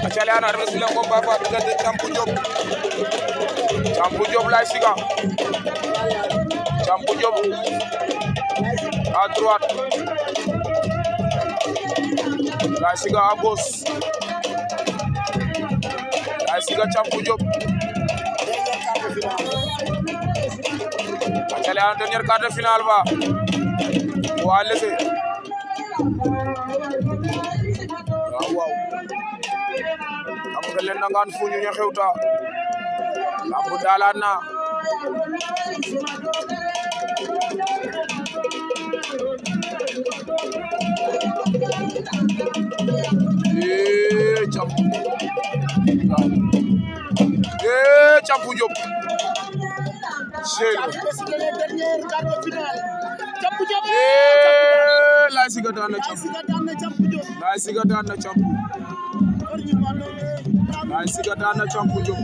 acale ana arme sila combat fa diggante Thiampou Diop Laye Siga Thiampou Diop à droite Laye Siga à gauche Laye Siga Thiampou Diop acale ana dernier quart de finale ba wa lese waaw am nga leen nangaan fu ñu xewta lambu daalaat na Thiampou Diop Laye Siga daan na Thiampou Laye Siga daan na Thiampou Laye Siga daan na Thiampou Diop